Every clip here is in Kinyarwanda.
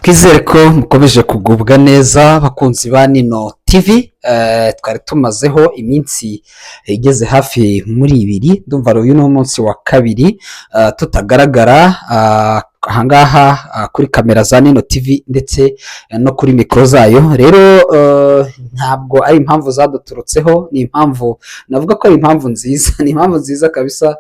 Twizere ko mukomeje kugubwa neza, bakunzi ba Nino TV. Twari tumazeho iminsi igeze hafi muri 2, ndumva uyu ni umunsi wa kabiri tutagaragara ahangaha kuri kamera za Nino TV ndetse no kuri mikoro zayo. Rero ntabwo ari impamvu zaduturutseho, ni impamvu navuga ko ari impamvu nziza, ni impamvu nziza kabisa.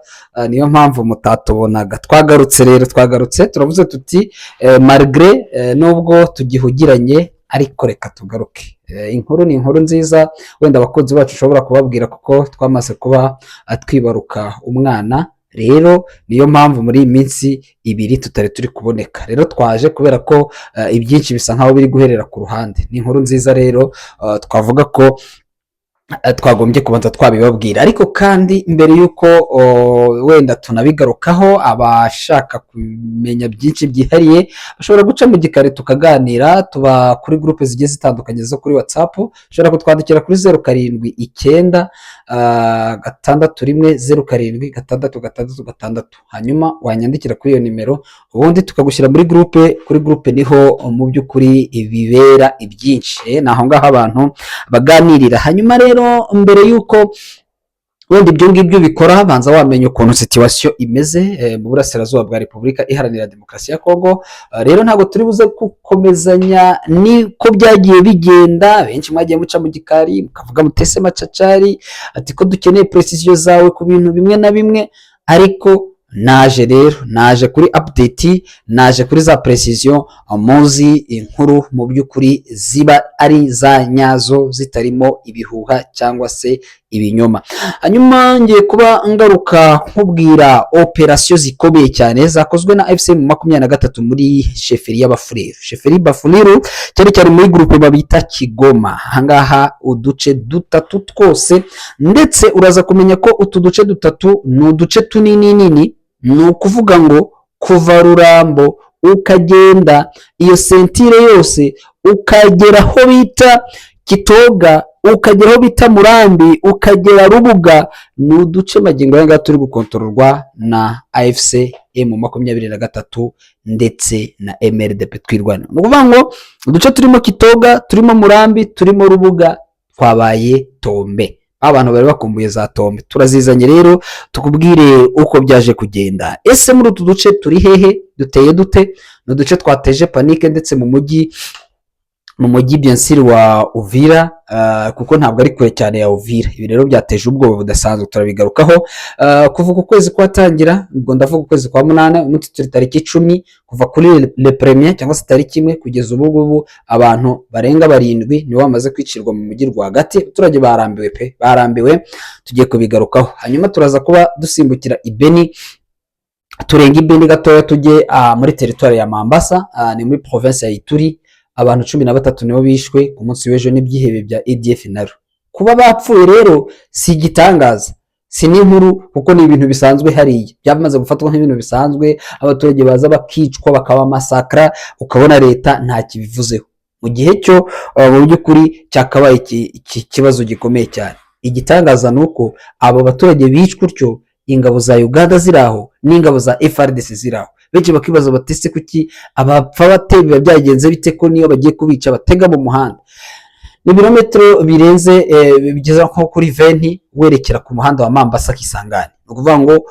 Niyo mpamvu mutatubonaga. Twagarutse rero, twagarutse, turavuze tuti malgré nubwo tugihugiranye, ariko reka tugaruke. Inkuru ni inkuru nziza, wenda abakunzi bacu ushobora kubabwira, kuko twamaze kuba twibaruka umwana. Rero niyo mpamvu muri iyi minsi 2 tutari turi kuboneka. Rero twaje kubera ko ibyinshi bisa nkaho biri guherera ku ruhande. Ni inkuru nziza rero, twavuga ko twagombye kubanza twabibabwira. Ariko kandi mbere y'uko wenda tunabigarukaho, abashaka kumenya byinshi byihariye bashobora guca mu gikari tukaganira. Tuba kuri groupe zigiye zitandukanye zo kuri WhatsApp. Ushobora kutwandikira kuri 079 61 07 6 6 6, hanyuma wanyandikira kuri iyo nimero, ubundi tukagushyira muri groupe. Kuri groupe niho mu by'ukuri bibera ibyinshi. Ni aho ngaho abantu baganirira. Hanyuma rero, mbere y'uko wenda ibyo ngibyo bikora, banza wamenya ukuntu situation imeze mu burasirazuba bwa Repubulika Iharanira Demokarasi ya Kongo. Rero ntabwo turi buze gukomezanya niko byagiye bigenda. Benshi mwagiye muca mu gikari mukavuga mutese macacari ati ko dukeneye précision zawe ku bintu bimwe na bimwe. Ariko naje rero, naje kuri update, naje kuri za précision muzi, inkuru mu by'ukuri ziba ari za nyazo, zitarimo ibihuha cyangwa se ibinyoma. Hanyuma ngiye kuba ngaruka nkubwira opération zikomeye cyane zakozwe na AFC M23 muri chefferie y'Abafuliru, chefferie Bafuliru, cyane cyane muri groupe babita Kigoma. Ahangaha uduce dutatu twose, ndetse uraza kumenya ko utu duce dutatu ni uduce tunini nini. Ni ukuvuga ngo kuva Rurambo ukagenda iyo ceinture yose, ukagera aho bita Kitoga, ukagera aho bita Murambi, ukagera Rubuga, ni uduce magingo aya ngaya turi gukontororwa na AFC M23 ndetse na MRDP Twirwana. Ni ukuvuga ngo uduce turimo Kitoga, turimo Murambi, turimo Rubuga twabaye tombe. Abantu bari bakumbuye za tombe, turazizanye rero tukubwire uko byaje kugenda. Ese muri utu duce turi hehe? Duteye dute? Ni uduce twateje panique ndetse mu mujyi bien sûr wa Uvira, kuko ntabwo ari kure cyane ya Uvira. Ibi rero byateje ubwoba budasanzwe, turabigarukaho. Kuva uku kwezi kwatangira, ubwo ndavuga ukwezi kwa munani, umunsi turi tariki 10, kuva kuri le premier cyangwa se tariki 1 kugeza ubu ngubu, abantu barenga barindwi nibo bamaze kwicirwa mu mujyi rwagati. Abaturage barambiwe pe, barambiwe, tugiye kubigarukaho. Hanyuma turaza kuba dusimbukira i Beni, turenga i Beni gatoya tujye muri teritwari ya Mambasa, ni muri province ya Ituri. Abantu 13 nibo bishwe ku munsi w'ejo n'ibyihebe bya ADF NALU. Kuba bapfuye rero si igitangaza, si n'inkuru, kuko ni ibintu bisanzwe hariya, byamaze gufatwa nk'ibintu bisanzwe. Abaturage baza bakicwa, bakaba masakara, ukabona leta nta kibivuzeho, mu gihe cyo mu by'ukuri cyakabaye iki kibazo gikomeye cyane. Igitangaza ni uko abo baturage bicwa utyo, ingabo za Uganda ziri aho n'ingabo za FARDC ziri aho. Benshi bakibaza bati: "Ese kuki abapfa bate? Biba byagenze bite ko niyo bagiye kubica batega mu muhanda?" Ni ibirometero birenze bigeze nko kuri 20 werekera ku muhanda wa Mambasa Kisangani. Ni ukuvuga ngo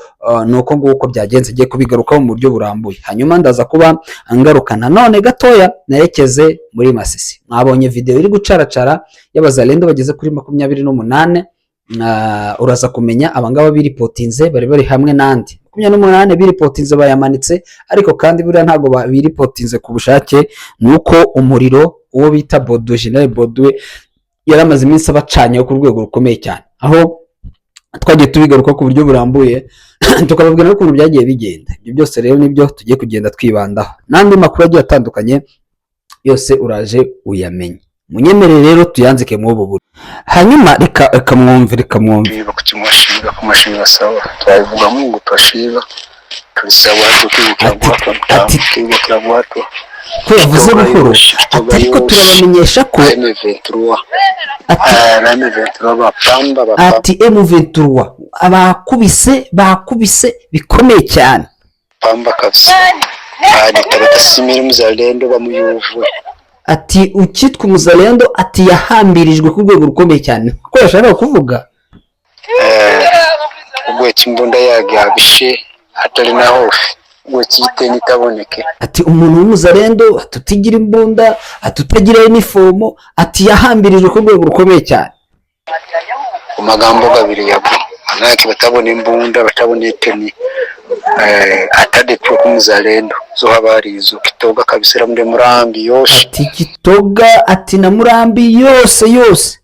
ni uko nguko byagenze. Ngiye kubigarukaho mu buryo burambuye. Hanyuma ndaza kuba ngaruka nanone gatoya nerekeze muri Masisi. Mwabonye video iri gucaracara y'abazalendo bageze kuri 28. Uraza kumenya abangaba biripotinze bari bari hamwe n'andi 28 biripotinze bayamanitse. Ariko kandi buriya ntabwo biripotinze ku bushake, ni uko umuriro uwo bita Bodo, General Bodwe, yari amaze iminsi abacanyeho ku rwego rukomeye cyane, aho twagiye tubigaruka ku buryo burambuye, tukababwira n'ukuntu byagiye bigenda. Ibyo byose rero nibyo tugiye kugenda twibandaho, n'andi makuru agiye atandukanye yose uraje uyamenye. Munyemerere rero tuyanzike muri ubu buryo. Hanyuma reka mwumve, reka mwumve. Bakukimushimira kumashimira sawa, twavuga Mungu twashiba tulisaba watu twibukira twibukira watu. Ko yavuze buhoro ati: "Ariko turabamenyesha ko" M23 Ati M23 bapamba bapamba. Ati M23 abakubise, bakubise bikomeye cyane. Pamba kabisa. Tabatasimira muzalendo bamuyuvwe. Ati ukitwa umuzalendo, ati yahambirijwe ku rwego rukomeye cyane, ko yashakaga kuvuga. Ugweta imbunda yagabishe atari na hofi gwekiyite nitaboneke. Ati umuntu w'umuzalendo, ati utigira imbunda, ati utagira inifomo, ati yahambirijwe ku rwego rukomeye cyane. Ku magambo gabiri yabo manake batabona imbunda, batabona eteni atadepwe ku muzalendo zo habarizo Kitoga kabisera muri Murambi yoshe. Ati Kitoga, ati na Murambi yose yose.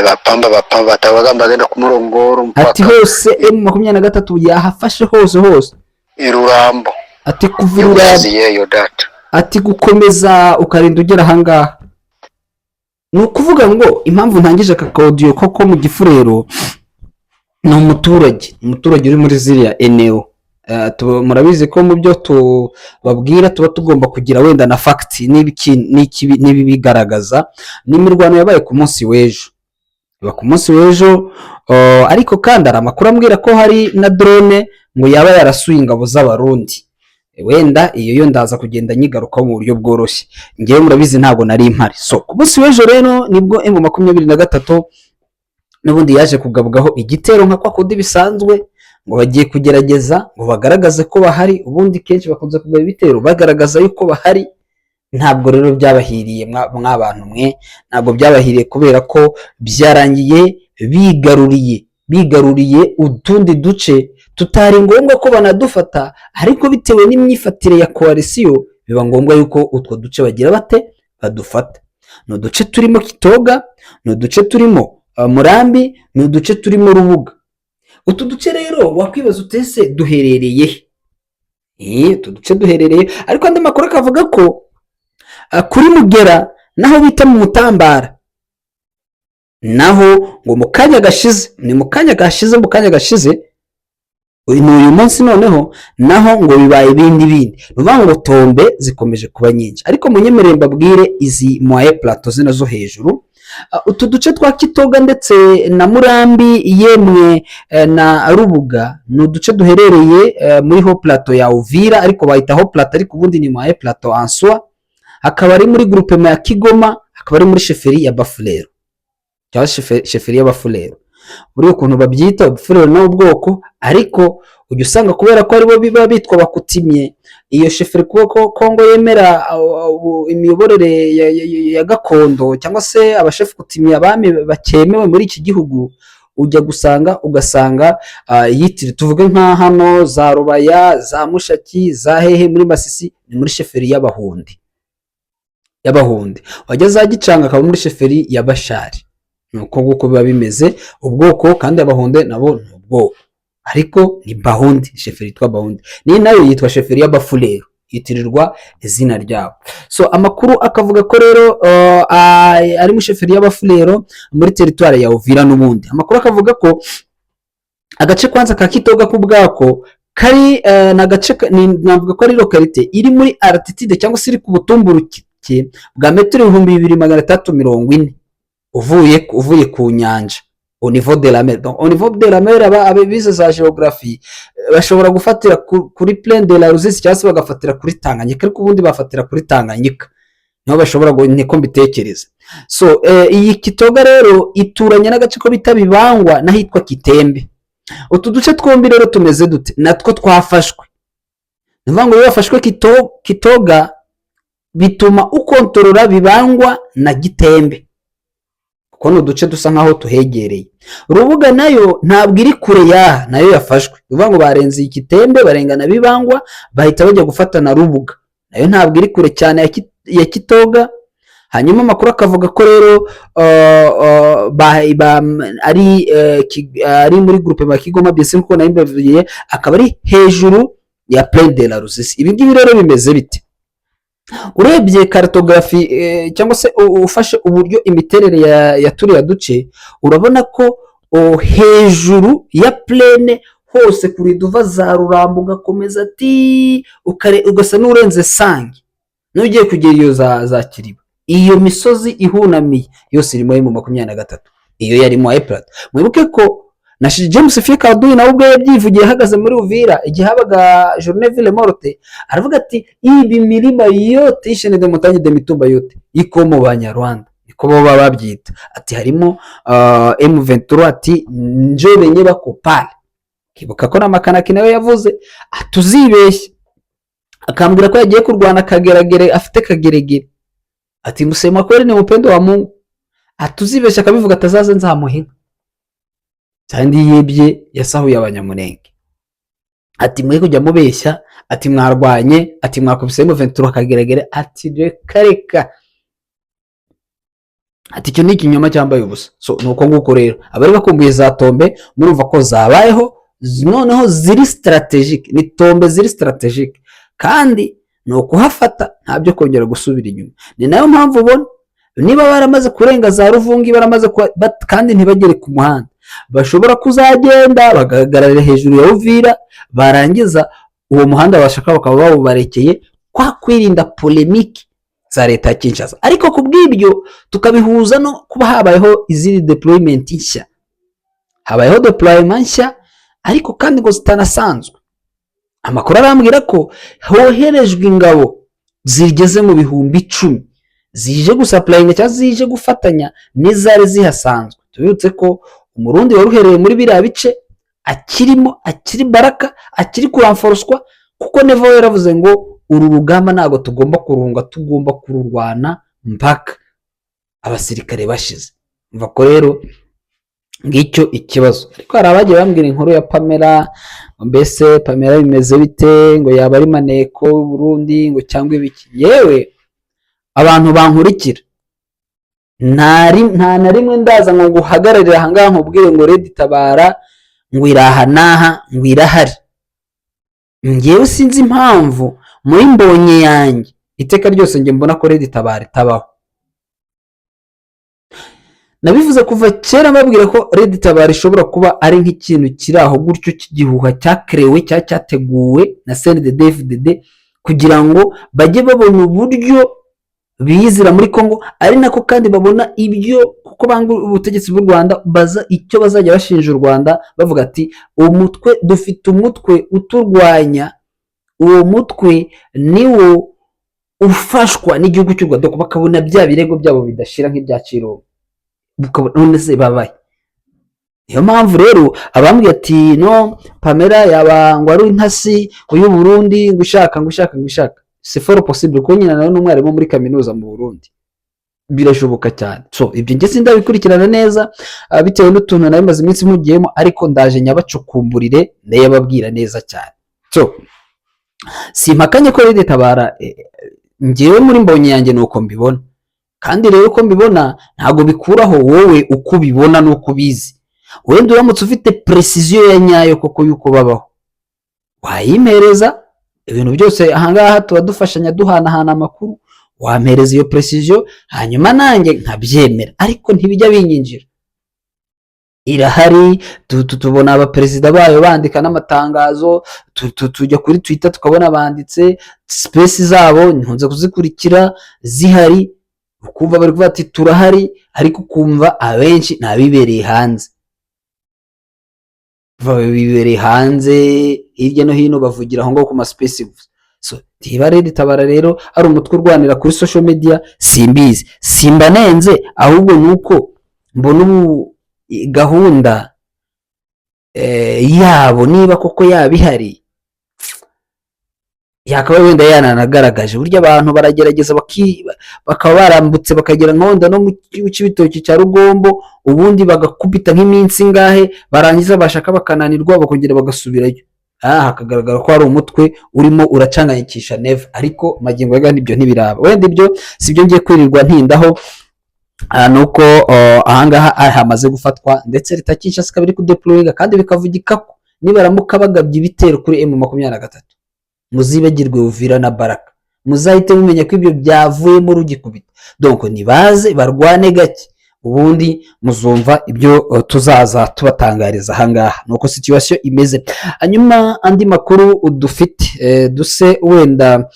Bapamba bapamba batabagamba bagenda kumurongoro Ati mpaka hose M23 yahafashe hose hose. Irurambo. Ati kuva Irurambo. Yobuzi yeyo data. Ati gukomeza ukarinda ugera ahangaha. Ni ukuvuga ngo impamvu ntangije aka kodiyo koko mu Gifurero ni umuturage uri muri ziriya eneo. Murabizi ko mu byo tubabwira tuba tugomba kugira wenda na facts n'ibibigaragaza. Ni imirwano yabaye ku munsi w'ejo, iba ku munsi w'ejo, ariko kandi hari amakuru ambwira ko hari na drone ngo yaba yarasuye ingabo z'Abarundi. Wenda iyo yo ndaza kugenda nyigarukaho mu buryo bworoshye. Ngewe murabizi ntabwo nari mpari. So ku munsi w'ejo rero nibwo M23 n'ubundi yaje kugabwaho igitero nka kwa kundi bisanzwe, ngo bagiye kugerageza ngo bagaragaze ko bahari. Ubundi kenshi bakunze kugaba ibitero bagaragaza yuko bahari. Ntabwo rero byabahiriye, mwabantu mwe, ntabwo byabahiriye kubera ko byarangiye bigaruriye utundi duce tutari ngombwa ko banadufata, ariko bitewe n'imyifatire ya coalition biba ngombwa yuko utwo duce bagira bate? Badufata. Ni uduce turimo Kitoga, ni uduce turimo Murambi, ni uduce turimo Rubuga. Utu duce rero wakwibaza utese duherereye he? Utu duce duherereye, ariko andi makuru akavuga ko kuri Mugera naho bita mu Mutambara, naho ngo mu kanya gashize, ni mu kanya gashize, mu kanya gashize, ni uyu munsi noneho naho ngo bibaye ibindi bindi. Ni ukuvuga ngo tombées zikomeje kuba nyinshi. Ariko munyemerere mbabwire izi moyen plateau zino zo hejuru. Utu duce twa Kitoga ndetse na Murambi, yemwe na Rubuga, ni uduce duherereye muri haut plateau ya Uvira, ariko bahita haut plateau, ariko ubundi ni moyen plateau en soi. Hakaba ari muri groupement ya Kigoma, hakaba ari muri chefferie ya Bafulero cyangwa chefferie y'Abafulero. Buriya ukuntu babyita Abafulero ni ubwoko, ariko ujya usanga kubera ko aribo biba bitwa bakutimye iyo chefferie, kuko ko Kongo yemera imiyoborere ya gakondo cyangwa se abashefu kutimye, abami bakemewe muri iki gihugu, ujya gusanga ugasanga yitiri tuvuge nka hano za Rubaya, za Mushaki, za hehe muri Masisi, ni muri chefferie y'Abahundi. Wajya za Gicanga akaba muri chefferie ya Bashari. Ni uko nguko biba bimeze. Ubwoko kandi Abahunde nabo ni ubwoko, ariko ni Bahundi, chefferie yitwa Bahundi, ni nayo yitwa chefferie y'Abafurero, yitirirwa izina ryabo. So amakuru akavuga ko rero ari muri chefferie y'Abafurero muri territoire ya Uvira. N'ubundi amakuru akavuga ko agace kwanza ka Kitoga k'ubwako kari ni agace navuga ko ari localité iri muri altitude cyangwa se iri ku butumburuke bwa metero 2640 uvuye ku nyanja, au niveau de la mer. Donc au niveau de la mer, aba bize za géographie bashobora gufatira kuri plaine de la Ruzizi cyangwa se bagafatira kuri Tanganyika, ariko ubundi bafatira kuri Tanganyika niho bashobora, niko mbitekereza. So iyi Kitoga rero ituranye n'agace ko bita Bibangwa n'ahitwa Kitembe. Utu duce twombi rero tumeze dute? Natwo twafashwe. Ni ukuvuga ngo iyo wafashwe Kitoga bituma ukontorora Bibangwa na Gitembe, kuko ni uduce dusa nkaho tuhegereye. Rubuga nayo ntabwo iri kure y'aha, nayo yafashwe. Ni ukuvuga ngo barenze iyi Kitembe, barengana Bibangwa, bahita bajya gufata na Rubuga, nayo ntabwo iri kure cyane ya Kitoga. Hanyuma amakuru akavuga ko rero ari muri groupe ya Kigoma byose nkuko nari mbabwiye, akaba ari hejuru ya plaine de la Ruzizi. Ibi ngibi rero bimeze bite? Urebye cartographie cyangwa se ufashe uburyo imiterere ya turiya duce, urabona ko hejuru ya plaine hose kurinda uva za Rurambo ugakomeza ati ugasa n'urenze Sange n'ugiye kugera iyo za Kiriba, iyo misozi ihunamiye yose irimo M23. Iyo yari moyen plateau. Mwibuke ko Na James Fikadui nawe ubwe yabyivugiye ahagaze muri Uvira igihe habaga journée ville morte, aravuga ati: "Ibi milima yote, i chaîne de montagne de Mitumba yote iko mu Banyarwanda," niko bo baba babyita. Ati harimo M23, ati njo benye bako pale. Kibuka ko na Makanaki nawe yavuze atuzibeshye, akambwira ko yagiye kurwana Kageragere, afite Kageregere, ati musema kweli ni upendo wa Mungu, atuzibeshye akabivuga, atazaze nzamuha inka. Kandi yibye, yasahuye Abanyamurenge. Ati mwe kujya mubeshya, ati mwarwanye, ati mwakubise M23 Kageregere, ati reka reka, ati icyo ni ikinyoma cyambaye ubusa. So ni uko nguko rero abari bakumbuye za Tombe, murumva ko zabayeho, noneho ziri stratégique, ni Tombe ziri stratégique, kandi ni ukuhafata, nta byo kongera gusubira inyuma. Ni nayo mpamvu ubona niba baramaze kurenga za Ruvungi, baramaze kandi ntibagere ku muhanda, bashobora kuzagenda bagahagararira hejuru ya Uvira, barangiza uwo muhanda bashaka bakaba bawubarekeye, kwa kwirinda polémique za leta ya Kinshasa. Ariko ku bw'ibyo tukabihuza no kuba habayeho izindi deployment nshya, habayeho deployment nshya ariko kandi ngo zitanasanzwe. Amakuru arambwira ko hoherejwe ingabo zigeze mu 10,000 zije gusupplyinga cyangwa zije gufatanya n'izari zihasanzwe. Tubibutse ko Umurundi wari uhereye muri biriya bice akirimo, akiri Baraka, akiri kurenforcwa, kuko Neva we yaravuze ngo uru rugamba ntabwo tugomba kurunga, tugomba kururwana mpaka abasirikare bashize. Umva ko rero ngicyo ikibazo. Ariko hari abagiye bambwira inkuru ya Pamela, ngo mbese Pamela bimeze bite, ngo yaba ari maneko y'u Burundi, ngo cyangwa ibiki. Yewe, abantu bankurikira, nta na rimwe ndaza ngo nguhagararire ahangaha nkubwire ngo Red Tabara ngo iraha n'aha, ngo irahari. Ngewe sinzi impamvu muri mbonye yanjye iteka ryose njye mbona ko Red Tabara itabaho. Nabivuze kuva kera mbabwira ko Red Tabara ishobora kuba ari nk'ikintu kiri aho gutyo cy'igihuha cyakerewe cyangwa cyateguwe na CNDD-FDD kugira ngo bajye babona uburyo biyizira muri Congo, ari nako kandi babona ibyo, kuko banga ubutegetsi bw'u Rwanda, baza icyo bazajya bashinja u Rwanda, bavuga ati umutwe dufite, umutwe uturwanya, uwo mutwe niwo ufashwa n'igihugu cy'u Rwanda, bakabona bya birego byabo bidashira nk'ibya Cirombo. Ukabona none se babaye. Niyo mpamvu rero abambwiye ati no Pamela yaba ngo ari intasi ngo y'u Burundi, ngo ushaka, ngo ushaka, ngo ushaka, c'est fort possible, kuko nyina nawe ni umwarimu muri kaminuza mu Burundi, birashoboka cyane. So ibyo njye sindabikurikirana neza, bitewe n'utuntu nari maze iminsi mugiyemo, ariko ndaje nyabacukumburire, ndayababwira neza cyane. So simpakanye ko Red Tabara, njyewe muri mbonye yanjye ni uko mbibona. Kandi rero uko mbibona ntabwo bikuraho wowe uko ubibona n'uko ubizi. Wenda uramutse ufite précision ya nyayo koko y'uko babaho, wayimpereza. Ibintu byose ahangaha tuba dufashanya, duhanahana amakuru. Wampereza iyo précision, hanyuma nanjye nkabyemera, ariko ntibijya binyinjira. Irahari, tubona abaperezida bayo bandika n'amatangazo, tujya kuri Twitter tukabona banditse, space zabo nkunze kuzikurikira zihari, ukumva bari kuvuga ati turahari, ariko ukumva abenshi ni abibereye hanze, bibereye hanze hirya no hino, bavugira aho ngaho ku ma space gusa. So niba rero Tabara rero ari umutwe urwanira kuri social media, simbizi, simbanenze, ahubwo ni uko mbona ubu gahunda yabo, niba koko yaba ihari, yakaba wenda yananagaragaje. Burya abantu baragerageza bakaba barambutse bakagera nka wenda no mu Cibitoki cya Rugombo, ubundi bagakubita nk'iminsi ingahe, barangiza bashaka bakananirwa, bakongera bagasubirayo. Hakagaragara ko hari umutwe urimo uracanganyikisha Neva, ariko magingo aya ibyo ntibiraba. Wenda ibyo si byo ngiye kwirirwa ntindaho. Nuko ahangaha hamaze gufatwa, ndetse leta Kinshasa ikaba iri kudeployinga, kandi bikavugika ko nibaramuka bagabye ibitero kuri M23, muzibagirwe Uvira na Baraka, muzahite mumenya ko ibyo byavuyemo rugikubita. Donc nibaze barwane gake, ubundi muzumva ibyo tuzaza tubatangariza ahangaha. Nuko situation imeze. Hanyuma andi makuru dufite, duse wenda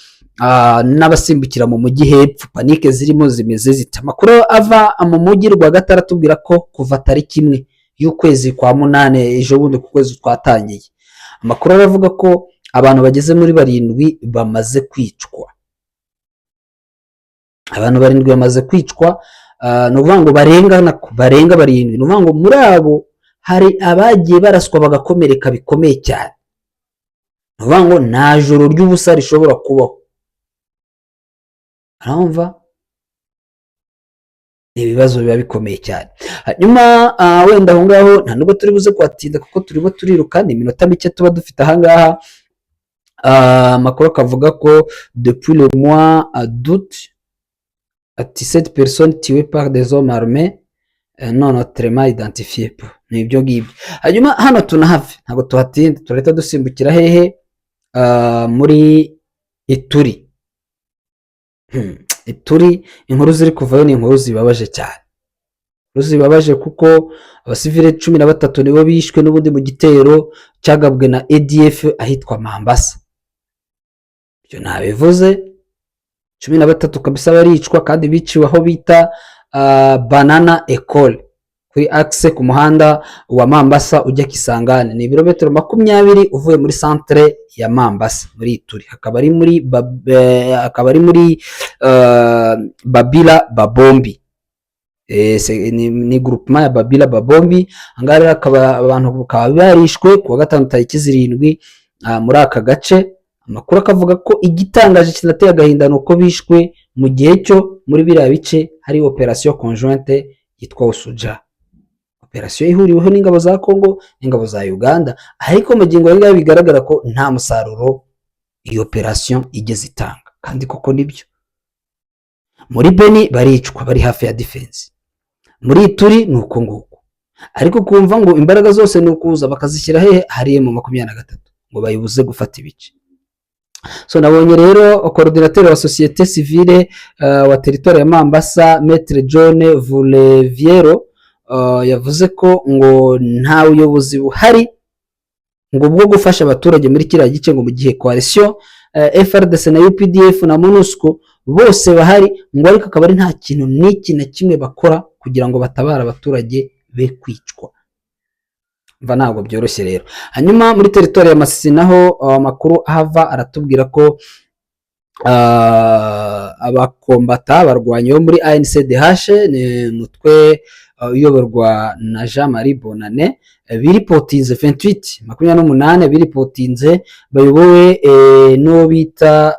n'abasimbukira mu mujyi hepfo, panique zirimo zimeze zite? Amakuru ava mu mujyi rwagati aratubwira ko kuva tariki 1 y'ukwezi kwa munane, ejo bundi ku kwezi twatangiye. Amakuru aravuga ko abantu bageze muri barindwi bamaze kwicwa. Abantu barindwi bamaze kwicwa, ni ukuvuga ngo barenga barindwi. Ni ukuvuga ngo muri abo hari abagiye baraswa bagakomereka bikomeye cyane. Ni ukuvuga ngo nta joro ry'ubusa rishobora kubaho. Urumva ibibazo biba bikomeye cyane. Hanyuma wenda aho ngaho nta nubwo turi buze kuhatinda kuko turimo turiruka, ni iminota mike tuba dufite aha ngaha. Amakuru akavuga ko depuis le mois d'août, ati 7 personnes tuées par des hommes armés non autrement identifiés. Ni ibyo ngibyo. Hanyuma hano tunahave, ntabwo tuhatinda, turahita dusimbukira hehe? Muri Ituri. Ituri inkuru ziri kuvayo ni inkuru zibabaje cyane, inkuru zibabaje kuko abasivile 13 nibo bishwe n'ubundi mu gitero cyagabwe na ADF ahitwa Mambasa. Ibyo nabivuze, 13 kabisa baricwa, kandi biciwe aho bita Banana Ecole, kuri axe ku muhanda wa Mambasa ujya Kisangani. Ni ibirometero 20 uvuye muri centre ya Mambasa muri Ituri, akaba ari muri Babila Babombi. Ni groupement ya Babila Babombi. Ahangaha rero akaba abantu bakaba barishwe ku wa gatanu tariki 7 muri aka gace. Amakuru akavuga ko igitangaje kinateye agahinda ni uko bishwe mu gihe cyo muri biriya bice hari opération conjointe yitwa Usuja, opération ihuriweho n'ingabo za Congo n'ingabo za Uganda, ariko magingo aya ngaya bigaragara ko nta musaruro iyo opération igeze itanga. Kandi koko nibyo, muri Beni baricwa bari hafi ya defense, muri Ituri ni uko nguko, ariko kumva ngo imbaraga zose ni ukuza bakazishyira hehe? Hariya mu 23 ngo bayibuze gufata ibice. So nabonye rero coordinateur wa société civile wa territoire ya Mambasa, Maître John Vuleviero, yavuze ko ngo nta buyobozi buhari ngo bwo gufasha abaturage muri kiriya gice, ngo mu gihe coalition FARDC na UPDF na MONUSCO bose bahari, ngo ariko akaba ari nta kintu n'iki na kimwe bakora kugira ngo batabare abaturage be kwicwa. Mva ntabwo byoroshye rero. Hanyuma muri territoire ya Masisi naho amakuru ahava aratubwira ko abakombata barwanyi bo muri ANCDH, ni umutwe uyoborwa na Jean Marie Bonane, biripotinze 28, 28 biripotinze, bayobowe n'uwo bita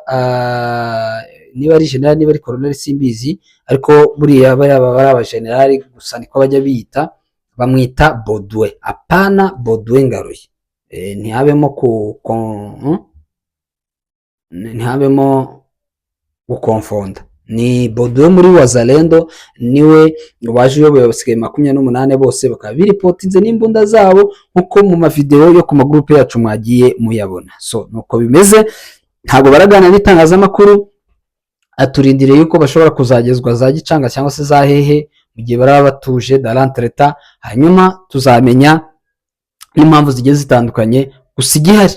niba ari general, niba ari colonel, simbizi, ariko buriya bariya baba ari abajenerali gusa niko bajya biyita. Bamwita Bodwe, apana Bodwe Ngaruye. Ntihabemo ntihabemo gukonfonda, ni Bodwe muri Wazalendo, niwe waje uyoboye abasigaye 28, bose bakaba biripotinze n'imbunda zabo nkuko mu mavideo yo ku magurupe yacu mwagiye muyabona. So nuko bimeze, ntabwo baraganira n'itangazamakuru, aturindiriye yuko bashobora kuzagezwa za Gicanga cyangwa se za hehe mu gihe baraba batuje darantreta, hanyuma tuzamenya n'impamvu zigiye zitandukanye. Gusa igihari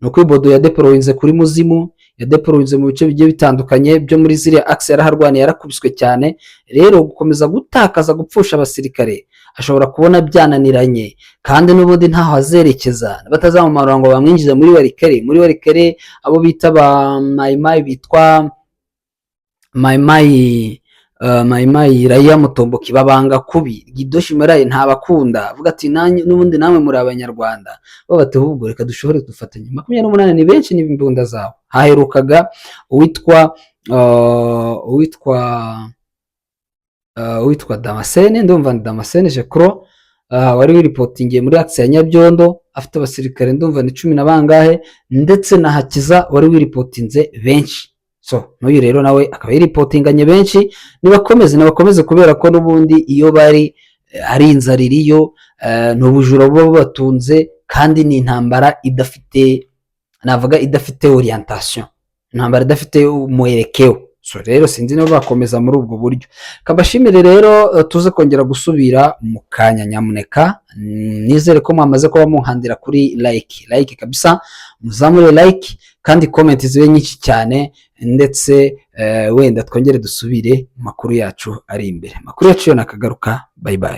ni uko Bodo yadeployinze kuri Muzimu, yadeployinze mu bice bigiye bitandukanye byo muri ziriya axe, yaraharwaniye, yarakubiswe cyane. Rero gukomeza gutakaza, gupfusha abasirikare, ashobora kubona byananiranye, kandi n'ubundi ntaho azerekeza batazamumanura ngo bamwinjize muri Walikale. Muri Walikale abo bita ba Mayimayi, bitwa Mayimayi, Mayimayi Raia Mutomboki, babanga kubi Gidoshi Marayi, ntabakunda. Avuga ati: "N'ubundi namwe muri abanyarwanda." Bo bati: "Ahubwo reka dushobore dufatanye." 28 ni benshi n'imbunda zabo. Haherukaga uwitwa Damascene, ndumva ni Damascene Jecro, wari wiripotingiye muri axe ya Nyabyondo afite abasirikare ndumva ni cumi na bangahe, ndetse na Hakiza wari wiripotinze benshi. So n'uyu rero nawe akaba yiripotinganye benshi. Nibakomeze, nibakomeze, kubera ko n'ubundi iyo bari ari inzara iriyo, ni ubujura buba bubatunze, kandi ni intambara idafite, navuga idafite orientation, intambara idafite umwerekeo. So rero sinzi niba bakomeza muri ubwo buryo. Kabashimire rero, tuze kongera gusubira mu kanya nyamuneka. Nizere ko mwamaze kuba muhandira kuri like, like kabisa, muzamure like kandi comment zibe nyinshi cyane, ndetse wenda twongere dusubire mu makuru yacu ari imbere. Amakuru yacu yo nakagaruka. Bye bye.